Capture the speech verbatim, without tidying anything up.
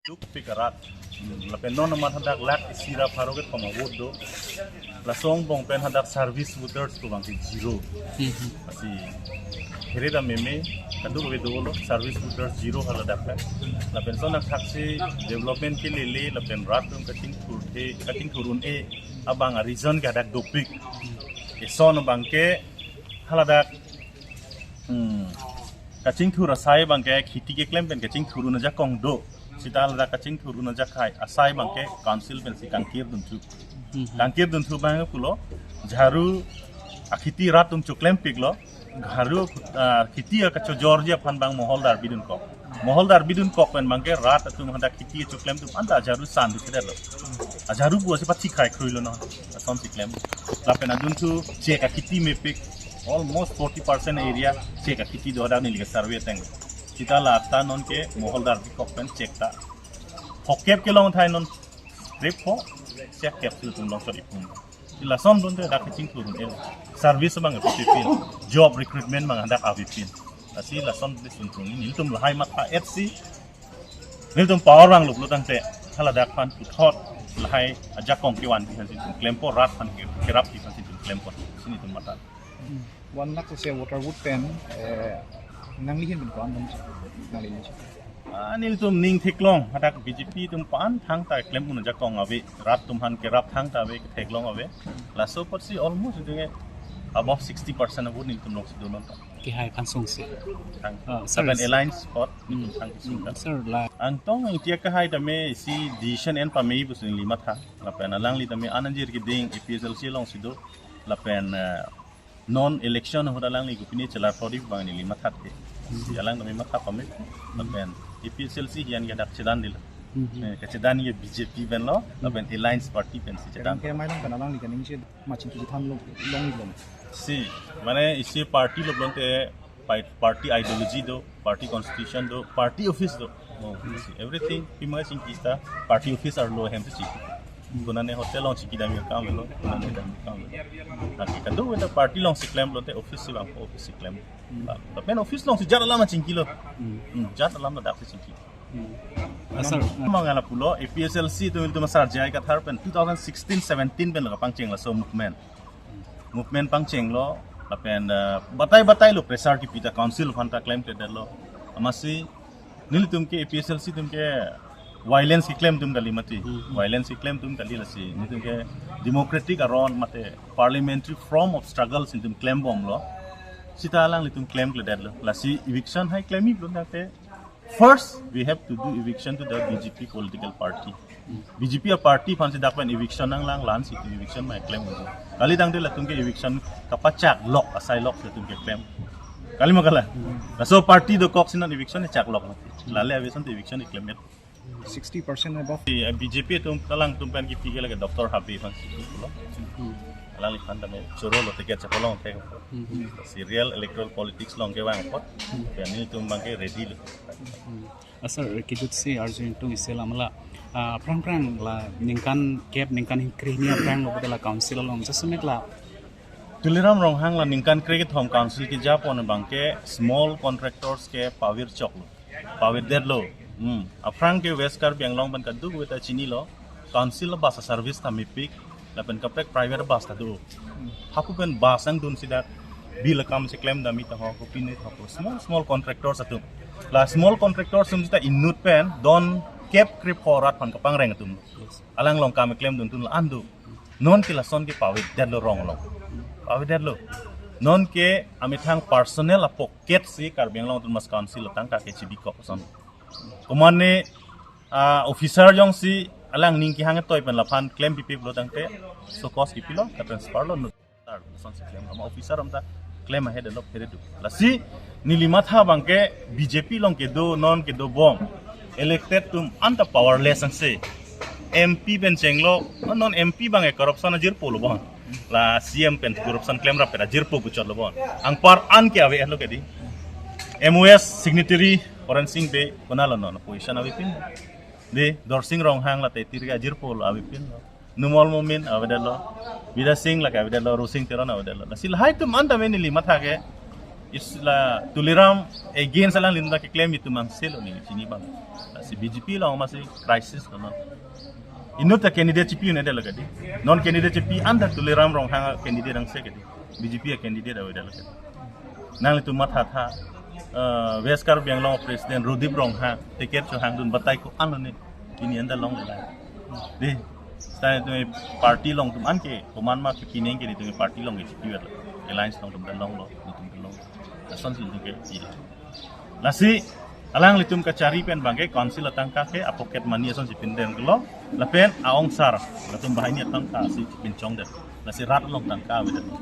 Dukpik arat. Lapen non amat hadak lakh isi ra pharo kethom a-vote do. Laso angbong pen hadak service voters ko abang ke zero. Hmm. Lasi here da meme kadokave dolo service voters zero haladak pen. Lapen lason athaksi development ke lele lapen rat atum kachingthur the kachingthur un-e abang a-reason ke hadak dopik. Eson abang ke haladak, hmm, kachingthur asai abang ke khiti keklem pen kachingthur un ajakong do. Sita haladak kachingthur un ajakhai asai abang ke council pensi kangkir dunthu. Hmm. Kangkir dunthu abang pulo jharu akhiti rat atum choklempiklo. Jharu, ah, khiti kachojorji aphan abang moholdar bidunkok. Moholdar bidunkok pen abang ke rat atum hadak khiti choklem atum anta jharu san dukhe detlo. A jharu pusi pathi khai khrui lo no. Asonsi klem. Lapen adunthu chek akhiti mepik. Almost forty percent area chek akhiti do hadak neli ke survey ateng. Sita la ta non ke moholdar bikok pen chek ta. Phokep kelong thai non. Krepho, siak kep si atum longchot ipum. Lason dun te dak kachingthur un-e. Service abang avepin. Job recruitment abang hadak avepin. Lasi lason dun sun tung nelitum lahai matha-etsi nelitum power abang luplo tangte haladak aphan puthot lahai ajakong kevanji aphansi nelitum klempo, rat aphan ke-, kerapji aphansi nelitum klempo. Si nelitum matha. Hmm. One lakh sose voter vote pen, eh, nangli ahin pen ko-an dam si, nangli ahin si. Ah, nelitum ning theklong, hadak B J P atum aphan thangta klem un ajakong ave, rat atum aphan kerap thangta ave, theklong ave. Laso apotsi almost itu ke above sixty percent a-vote nelitum longsi do non ta. Kehai aphan sungsi. Thang. Ah, sir, lapen alliance apot nelitum thang sung ta. Hmm, sir, la. Angtong ingtiak kehai tame isi decision en pame pusi neli matha. Lapen alangli tame ananjir keding A P H L C alongsi do. Lapen, eh, non election ahut alangli kopine chelar prodip abang neli mathathe. Si alang tame matha pame. Lapen A P H L C hian ke dak chedan dilo. Hmm. Eh, kachedan ke B J P pen lo, lapen alliance party pensi chedan. Ke mai long kan alangli kaning si machin ki tham long long long. Si, mane isi party lo belonte pai-, party ideology do, party constitution do, party office do. Oh, si, everything pima chingki ta party office arlo ahem si. Konane hotel along chingki dam akam lo, konane dam akam lo. Tapi kadokave ta party alongsi klemlo te office si abang office si klem. Hmm. Lapen office alongsi jat alam chingkilo. Hmm. Hmm, jat alam dak si chingki. Hmm. Ah, sir. Mangala pulo A P H L C atum ilitum asar J I Kathar pen two thousand sixteen seventeen pen lo kapangcheng laso movement. Movement pangchenglo, lapen, eh, batai batai lo pressure kipi ta council aphanta klemkledetlo. Amatsi nelitum ke A P H L C atum ke violence keklem atum kali mati. Hmm. Violence keklem atum kali, lasi nelitum ke democratic aron mate parliamentary form of struggle si nelitum klembomlo. Sita alanglitum klemkledetlo. Lasi eviction hai klem-i pulo tangte first, we have to do eviction to the B J P political party. B J P a-party aphansi dak pen eviction nanglang, la-ansi eviction mai klem uji. Kali tangte latum ke eviction kapachak lok, asai lok latum ke klem. Kali ma kali. Laso party dokok si non eviction chak lok. Lale ave asonte eviction klem-et. Sixty percent above. Si, eh, B J P atum alangtum pen kipi ke lake Doctor Habe aphansi pulo. Hmm. Alangliphan tame choro lo ticket chapolong thek. Hmm. Si real electoral politics along kevang apot. Hmm. Pen nelitum abang ke ready lo. Hmm. Ah, sir, kejut si arju ingtung isi lam la, ah, aphrang aphrang la ningkan kep, ningkan hingkri hini aphrang lo pute la council along jasemet la. Tuliram Ronghang la ningkan kre kethom council kejapon abang ke small contractors ke pavir choklo. Pavirdetlo. Hmm. Aphrang ke West Karbi Anglong pen kadokave ta chinilo. Council bus a-service ta mepik. Lapen kaprek private bus ta do. Hapu pen bus angdunsi dak bill akam si klem dam-i ta ho, kopine ta ho, small small contractors atum. La small contractors atum sita inut pen don kep krepho rat aphan kapangreng atum. Alang along kam klemdun atum la-an do. Non ke lason ke pavirdetlo rong along. Pavirdetlo. Non ke amethang personal a-pocket si Karbi Anglong Autonomous Council atangka ke chibikok ason. Komane, ah, officer jongsi alang ning kehang toi pen laphan klem pipe pulo tangte, so kos kipilo, ka-transfer lo, no. Tar, lasonsi klem, ama officer atum ta klem ahedet lo, phere do. Lasi neli matha abang ke B J P along kedo, non kedobom. Elected atum anta powerless angse. M P pen chenglo, non M P abang ke corruption ajirpo lo bon. La C M pen corruption klemrap pen ajirpo puchotlo bon. Anpar an ke ave-etlo ke dei. M O S signatory Horen Sing Bey konatlo non position avepin. Dei, Dorsing Ronghang la te tir ke ajirpo lo avepin lo. Numal Momin avedetlo. Bidya Sing lake avedetlo, Rosing Teron avedetlo. Lasi lahai atum anta neli matha ke Is la Tuliram against alanglitum ta keklem itum angselo ne chini abang. Lasi B J P along masi crisis lo non. Inut ta candidate chipi un-edetlo kedi. Non candidate chipi anta Tuliram Ronghang candidate angse kedi. B J P a candidate avedetlo kedi. Nanglitum mathatha, eh, West Karbi Anglong President Rodip Ronghang ticket chohangdun batai ko-an lo ne. Pini anta longle. Dei, seta netum party along atum anke komat ma kepi neng ke netum party along ke chipiverlo. Alliance along atum ta longlo, netum ta long. Lasonsi netum ke pilo. Lasi alanglitum kachari pen abangke council atangka ke a-pocket money asonsi pindenglo. Lapen a-ongsar, latum banghini atangka si pinchongdet. Lasi rat along tangka avedetlo.